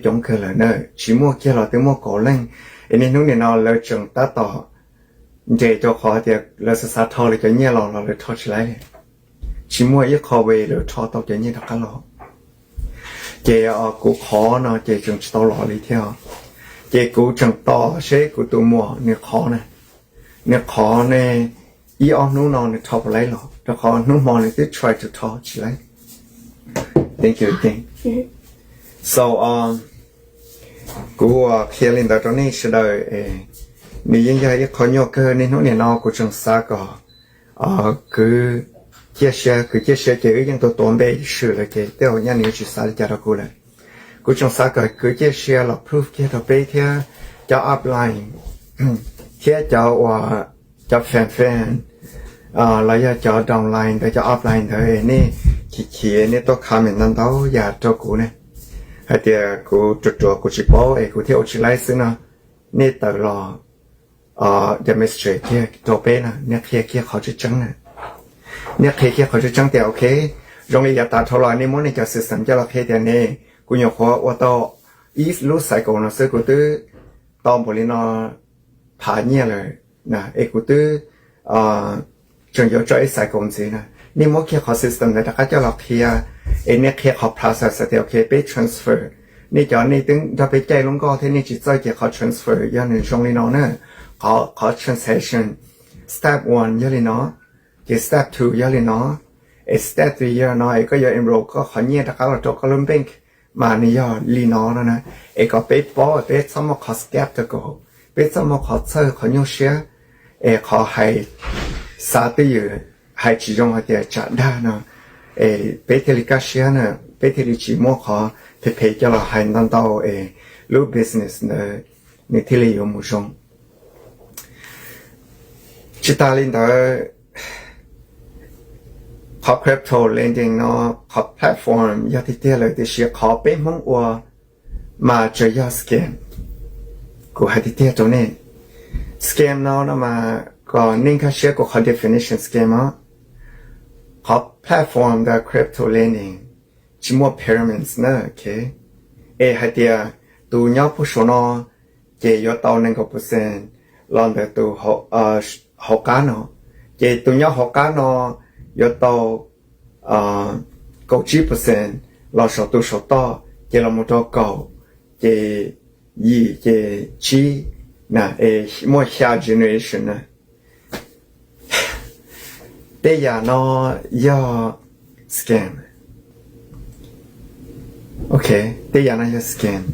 coob kawg lawm na, tsis muaj kiag los twb muaj kaum leej. Es niaj hnub nim no lawv tseem tab tom nres rau qhov tias lawv xav xav rho lawv cov nyiaj los los lawv rho tsis laib li. Tsis muaj ib qho way lawv rho tau cov nyiaj rov qab los. Ces kuv qhov no ces tseem tsis tau los li thiab. Ces kuv tseem tos seb kuv tus muam nws qhov na, nws qhov ne, ib ob hnub no nws rho puas laib los, rau qhov hnub hmo nws twb try to rho tsis laib. Thank you again. So kuv qhia li ntawd rau nej sawv daws, nws yeej yog ib qho nyuaj kawg. Niaj hnub nim no kuv tseem xav kom kwv ciaj sia, kwv ciaj sia ces wb yeej tuav tuav npe swm lawm ces tej zaum nyaj nws yuav tsis xav li cas rau kuv lawm. Kuv tseem xav kom kwv ciaj sia los proof kiag rau peb thiab cov upline thiab cov uas cov fan fan los yog cov downline ntawd, cov upline ntawd, nej chim chim nej tuaj comment ntau ntau yam rau kuv ne, hais tias kuv ruam ruam kuv tsis paub es kuv thiaj ua tsis laib xwb no. Nej tawm los demonstrate kiag rau peb na, nej qhia kiag qhov tseeb tseeb na. Nej qhia kiag qhov tseeb tseeb tias ok, zoo li yav tas dhau los nej muab nej cov system coj los qhia tias ne, kuv nyuam qhuav ua tau ib lub cycle no xwb kuv twb tau npaum li no phav nyiaj lawm na, es kuv twb tseem yuav tso ib cycle ntxiv na. Nej muab kiag qhov system ntawd rov qab coj los qhia, es nej qhia qhov process tias ok peb transfer, nej cov nej twb nrog peb caij lub nkoj thiab nej tsis txawj ces qhov transfer yog nws zoo li no na. Qhov transaction step one yog li no, ces step two yog li no, es step three yog no es koj yuav enroll koj qhov nyiaj rov qab los rau koj lub bank mas nws yog li no no na. Es kom peb paub peb txhob muaj qhov skeptical, peb txhob muaj qhov txhawj qhov nyuaj siab, es qhov hais xav twj ywm hais tsis zoo hais tias tsam dag no, es peb thiaj li kaj siab na, peb thiaj li tsis muaj qhov phem phem coj los hais ntau ntau es lub business ntawd nws thiaj li yuav mus zoo. Tsis tas li ntawd, qhov crypto lending no, qhov platform yog tiag tiag lawm tiam sis qhov peb Hmoob ua mas tsuas yog scam. Kuv hais tiag tiag rau nej, scam no no mas kom nej nkag siab kuv qhov definition scam os. Qhov platform ntawd crypto lending tsis muaj pyramids na, ok. Es hais tias tus nyob puag saum no ces yuav tau nees nkaum percent los ntawm tus hauv qab no, ces tus nyob hauv qab no yuav tau kaum tsib percent los saum tus saum toj, ces los mus rau kaum, ces yim, ces tsib, na, es muaj xya generation na. Tej yam no yog scam. Ok, tej yam no yog scam.